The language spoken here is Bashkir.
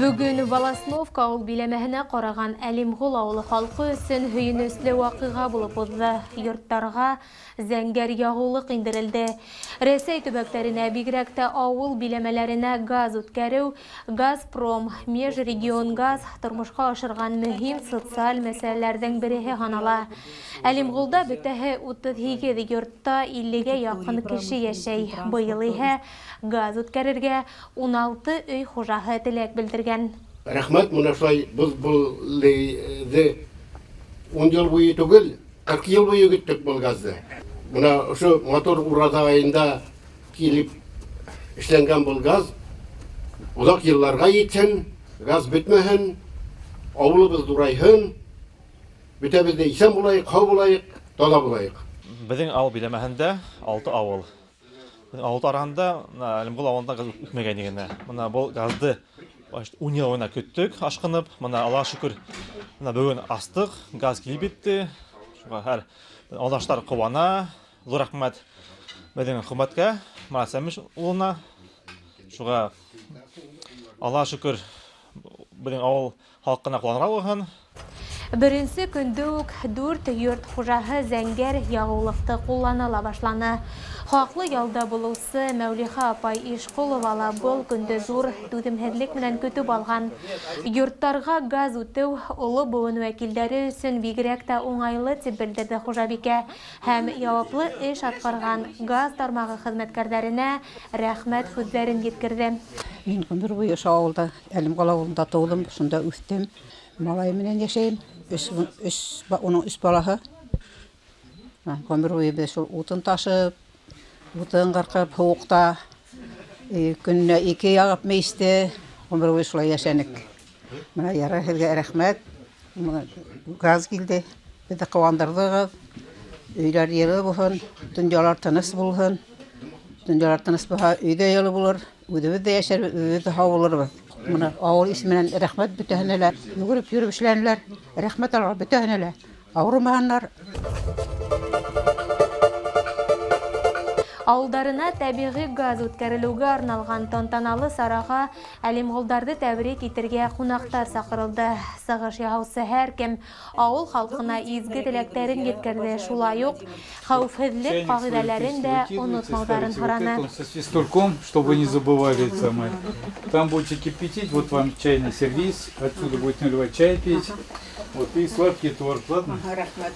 Бөгөн Волосновка ауыл биләмәһенә ҡараған Әлимғол ауылы халҡы өсөн һөйөнөслө ваҡиға булып уҙҙы. Йорттарға зәңгәр яғыулыҡ индерелде. Рәсәй төбәктәренә, бигерәк тә ауыл биләмәләренә газ үткәреү «Газпром Межрегионгаз» тормошҡа ашырған мөһим социаль мәсьәләләрҙең береһе һанала. Әлимғолда бөтәһе 38 йортта 50-гә яҡын кеше йәшәй. Быйыл иһә газ үткәрергә 16 өй хужаһы теләк белдергән. Рәхмәт, менә шулай без был 10 йыл буйы түгел, 40 йыл буйы көттөк был газды. Менә ошо матур ураҙа айында килеп эшләнгән был газ оҙаҡ йылларға етһен, газ бөтмәһен, ауылыбыҙ ҙурайһын, бөтәбеҙ ҙә иҫән булайыҡ, һау булайыҡ, таҙа булайыҡ. Беҙҙең ауыл биләмәһендә 6 ауыл. Ауыл араһында Әлимғол ауылында газ үтмәгән генә. Мына был газды 10 йыл буйына көттөк, ашҡынып. Мына Аллаға шөкөр, мына бөгөн астыҡ, газ килеп етте. Шуға һәр ауылдаштар ҡыуана. Ҙур рәхмәт беҙҙең хөкүмәткә, Марат Сәмиш улына. Шуға Аллаға шөкөр, беҙҙең ауыл халҡына ҡыуанырға булһын. Беренсе көндө үк 4 йорт хужаһы зәңгәр яғыулыҡты ҡуллана ла башланы. Хаҡлы ялда булыусы Мәүлиха апай Ишҡолова ла был көндө ҙур түҙемһеҙлек менән көтөп алған. Йорттарға газ үтеү оло быуын вәкилдәре өсөн бигерәк тә уңайлы, тип белдерҙе хужабикә. Һәм яуаплы эш атҡарған газ тармағы хеҙмәткәрҙәренә рәхмәт һүҙҙәрен еткерҙе. Мин ғүмер буйы ошо ауылда, Әлимғол ауылында тыуҙым, шунда үҫтем. Малай менән йәшәйем. Уның өс балаһы. Ғүмер буйы беҙ шул утын ташып, утын ҡырҡып, һыуыҡта, көнөнә 2 яғып мейесте, ғүмер буйы шулай йәшәнек. Мына ярай, һеҙгә рәхмәт. Газ килде, беҙҙе ҡыуандырҙығыҙ. Өйҙәр йылы булһын, донъялар тыныс булһын. Донъялар тыныс булһа, өйҙә йылы булыр, үҙебеҙ ҙә йәшәрбеҙ, үҙебеҙ ҙә һау булырбыҙ. Мына ауыл исеменән рәхмәт бөтәһенә лә, йүгереп йөрөп эшләнеләр. Рәхмәт алға бөтәһенә лә. Ауырымаһыннар. Ауылдарына тәбиғи газ үткәрелеүгә арналған тантаналы сараға әлимғолдарҙы тәбрик итергә ҡунаҡтар саҡырылды. Сығыш яһаусы һәр кем ауыл халҡына изге теләктәрен еткерҙе. Шулай уҡ хәүефһеҙлек ҡағиҙәләрен дә онотмауҙарын һораны. Со свистульком, чтобы не забывали это самое. Там будете кипятить, вот вам чайный сервиз, отсюда будете наливать чай пить. Вот и сладкий торт, ладно? Рәхмәт.